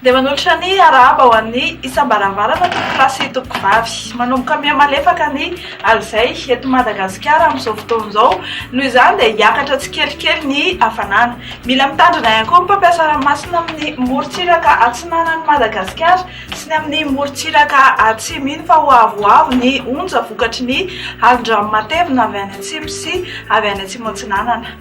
Dia manolotra ny arahaba ho an'ny isam-baravarana tompokolahy sy tompokovavy. Manomboka miha-malefaka ny alizay eto Madagasikara amin'izao fotoana izao. Noho izany dia hiakatra tsikelikely ny hafanana. Mila mitandrina ihany koa ny mpampiasa ranomasina amin'ny morontsiraka atsinanan'i Madagasikara sy ny amin'ny morontsiraka atsimo iny fa ho avoavo ny onja vokatry ny alon-drano matevina avy any atsimo sy avy any atsimo atsinanana.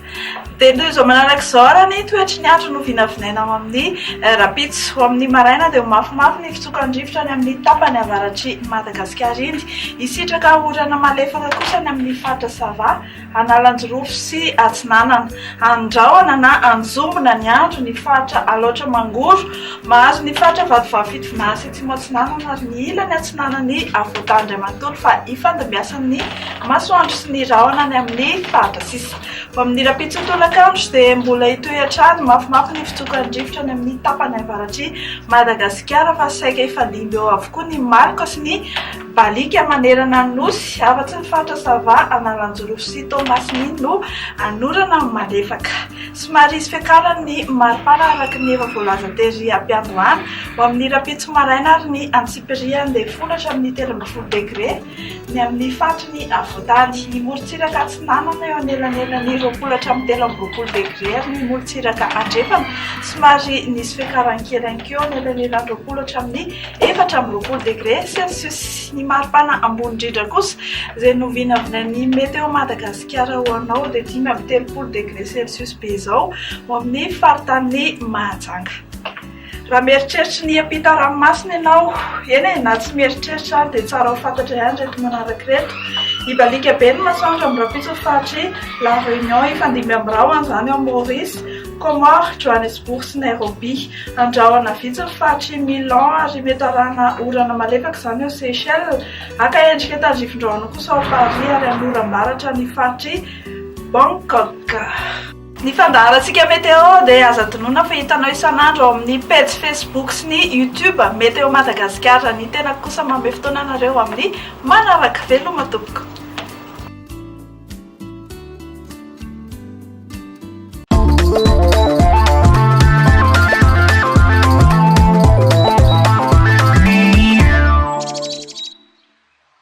Dia toy izao manaraka izao ary ny toetry ny andro no vinavinaina ao amin'ny rahampitso. Ho amin'ny maraina dia ho mafimafy ny fitsokan'ny rivotra any amin'ny tapany avaratr'i Madagasikara iny. Hisitraka orana malefaka kosa ny amin'ny faritra Sava, Analanjirofo sy Atsinanana. Andrahona na anjombona ny andro ny faritra Alaotra Mangoro, mahazo ny faritra Vatovavy Fitovinany sy Atsimo Atsinanana ary ny ilany atsinanan'ny afovoantany iray manontolo fa hifandimbiasan'ny masoandro sy ny rahona any amin'ny faritra sisa. Ho amin'ny rahampitso tolakandro dia mbola hitohy hatrany mafimafy ny fitsokan'ny rivotra any amin'ny tapany avaratr'i Madagasikara fa saika hifandimby eo avokoa ny maloka sy ny baliaka manerana ny Nosy, afa-tsy ny faritra Sava, Analanjirofo sy Toamasina iny no hanorana malefaka. Somary hisy fiakarany ny maripana araka ny efa voalaza tery am-piandohana. Ho amin'ny rahampitso maraina ary ny antsipiriany dia folo hatramin'ny 13 degre ny amin'ny faritry ny afovoantany. Ny morontsiraka atsinanana eo anelanelan'ny 20 hatramin'ny 23 degre ary ny morontsiraka andrefana somary nisy fiakarany kely ihany koa eo anelanelan'ny 20 hatramin'ny 24 degre celsius. Ny maripana ambony indrindra kosa izay novinavinain'ny Météo Madagasikara ho anao dia 35 degre celsius be izao ho amin'ny faritanin'i Mahajanga. Raha mieritreritra ny hiampita ranomasina ianao, eny e, na tsy mieritreritra ary dia tsara ho fantatra ihany ireto manaraka ireto. Hibaliaka be ny masoandro amin'ny rahampitso ny faritr'i La Réunion, hifandimby amin'ny rahona izany ao Maurice, Comores, Johannesburg sy Nairobi. Andrahona vitsy ny faritr'i Milan ary mety arahana orana malefaka izany ao Seychelles. Haka endrika tandrifin-drahona kosa ao Paris ary hanoram-baratra ny faritr'i Bangkok. Ny fandaharantsika Météo dia aza adinoina fa hitanao isan'andro ao amin'ny pejy Facebook sy ny YouTube Météo Madagasikara. Ny tenako kosa manome fotoana anareo amin'ny manaraka. Veloma tompoko.